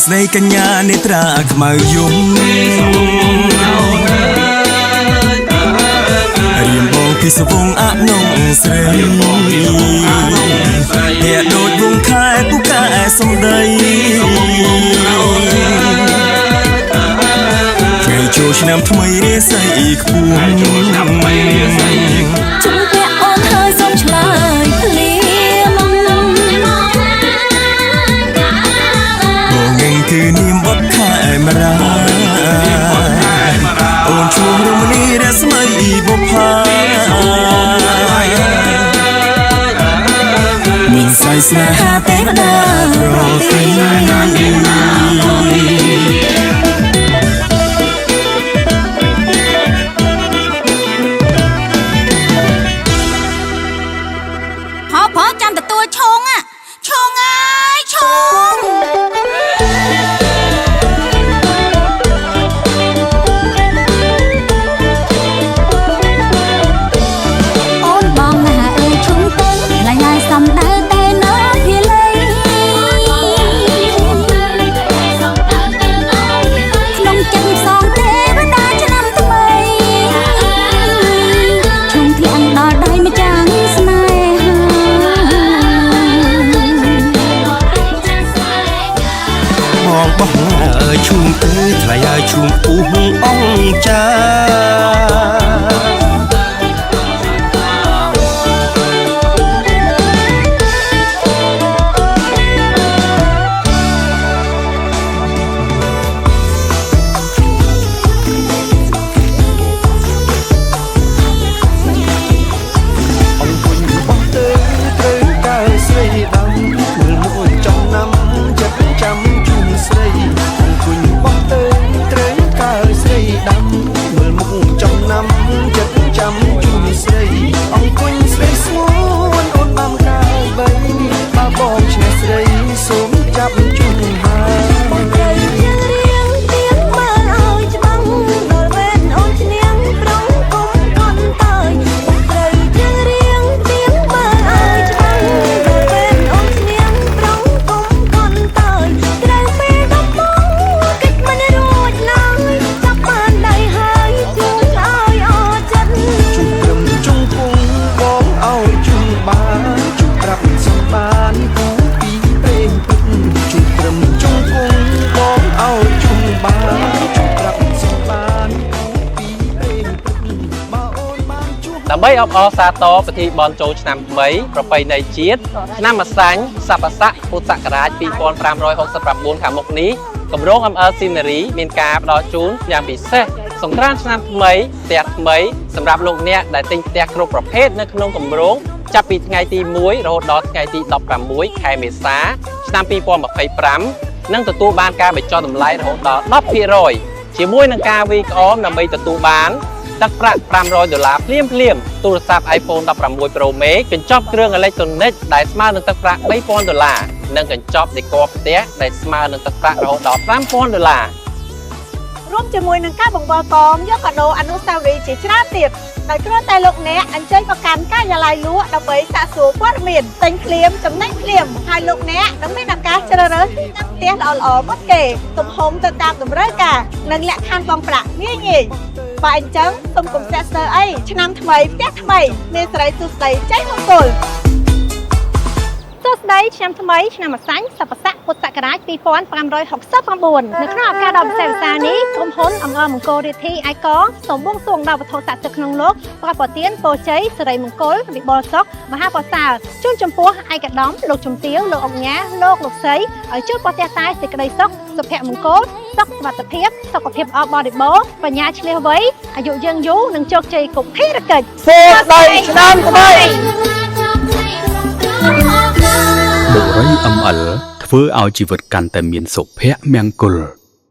ស្ដីកញ្ញានេត្រាខ្មៅយំរៀមបងពីសវងអនងស្រីអ្នកដូចវងខែពូកែសំដីថ្ងៃចូលឆ្នាំថ្មីរាសីខ្ពស់ ចូលឆ្នាំថ្មីរាសី ជុំពាក់អូនហើយសូមឆ្លើយភ្លាម បងនឹងគឺនាមបុតខែមរាអូនជួងរមនីរស្មីបុប្ផាមានស្រីស្នេហា ទេវតា ប្រទៃ ផផចាំទទួលឈងឈងអើយឈងអូនបងណាអើយឈុំទៅឡៃឡៃសំដៅតែណាភាលីក្នុងចិត្តសងទេវតាឆ្នាំថ្មីឈុំធ្លាក់ដល់ដៃម្ចាំងស្នេហា បងបោះអើយឈូងទៅថ្លៃឲ្យឈូងពុះអងចាអង្គុញបោះទៅត្រូវកើស្រីដាំមើលមុខចំណាំចិត្តចាំជូនស្រីអង្គុញបោះទៅត្រូវកើស្រីដាំមើលមុខចំណាំចិត្តចាំជូនស្រីអង្គុញស្រីស្ងួនអូនបានកាយបីបើបងឈ្នះស្រីសូមចាប់ជូនហើយ បងត្រូវជារៀងទៀងមើលឲ្យច្បាស់ដល់វេនអូនឈ្នះប្រងគុំកន់តើយបងត្រូវជារៀងទៀងមើលឲ្យច្បាស់ដល់វេនអូនឈ្នះប្រងគុំកន់តើយត្រូវពេលដល់បងកិច្ចមិនរួចឡើយចាប់បានដៃហើយជូនឲ្យអស់ចិត្ត ជុំព្រឹមជុំគង់បងឲ្យជុំបានជុំប្រាប់សំបានគូពីព្រេងពិតជុំព្រឹមជុំគង់បងឲ្យជុំបានជុំប្រាប់សំបានគូពីព្រេងពិតបើអូនបានជួប ដើម្បីអបអរសាទរពិធីបុណ្យចូលឆ្នាំថ្មីប្រពៃណីជាតិឆ្នាំម្សាញ់ស័ព្ទស័កពុទ្ធសករាជ2569ខាងមុខនេះគម្រោង ML Scenery មានការផ្ដល់ជូនយ៉ាងពិសេសសង្ក្រាន្តឆ្នាំថ្មីផ្ទះថ្មីសម្រាប់លោកអ្នកដែលទិញផ្ទះគ្រប់ប្រភេទនៅក្នុងគម្រោងចាប់ពីថ្ងៃទី1រហូតដល់ថ្ងៃទី16ខែមេសាឆ្នាំ2025និងទទួលបានការបញ្ចុះតម្លៃរហូតដល់10%ជាមួយនឹងការវីក្អមដើម្បីទទួលបាន ទឹកប្រាក់500ដុល្លារភ្លាមភ្លាមទូរស័ព្ទ iPhone 16 Pro Max កញ្ចប់គ្រឿងអេឡិចត្រូនិកដែលស្មើនឹងទឹកប្រាក់3000ដុល្លារនិងកញ្ចប់ដេគ័រផ្ទះដែលស្មើនឹងទឹកប្រាក់រហូតដល់5000ដុល្លារ រួមជាមួយនឹងការបង្វិលកងយកកាដូអនុស្សាវរីយ៍ជាច្រើនទៀតដោយគ្រាន់តែលោកអ្នកអញ្ជើញមកកាន់ការិយាល័យលក់ដើម្បីសាកសួរព័ត៌មានទិញភ្លាមចំណេញភ្លាមហើយលោកអ្នកនឹងមានឱកាសជ្រើសរើសទីតាំងផ្ទះល្អៗមុនគេទំហំទៅតាមតម្រូវការនិងលក្ខខណ្ឌបង់ប្រាក់ងាយងាយបើអញ្ចឹងសូមកុំស្ទាក់ស្ទើរអីឆ្នាំថ្មីផ្ទះថ្មីមានសិរីសួស្តីជ័យមង្គល សួស្តីឆ្នាំថ្មីឆ្នាំម្សាញ់សពស័កពុទ្ធសករាជ2569នៅក្នុងឱកាសដ៏ពិសេសវិសាលនេះក្រុមហ៊ុនអង្គមង្គលរាធីឯកសូមបួងសួងដល់វត្ថុស័ក្តិសិទ្ធិក្នុងលោកប្រពទានពរជ័យសិរីមង្គលវិបុលសុខមហាប្រសើរជូនចំពោះឯកឧត្តមលោកជំទាវលោកអុកញ៉ាលោកលោកស្រីឲ្យជួបប្រទះតែសេចក្តីសុខសុភមង្គលសុខសុវត្ថិភាពសុខភាពអបរិបូរណ៍បញ្ញាឆ្លៀសវៃអាយុយើងយូរនិងជោគជ័យគ្រប់ភារកិច្ច សួស្តីឆ្នាំថ្មី បុរី ML ធ្វើឲ្យជីវិតកាន់តែមានសុភមង្គល។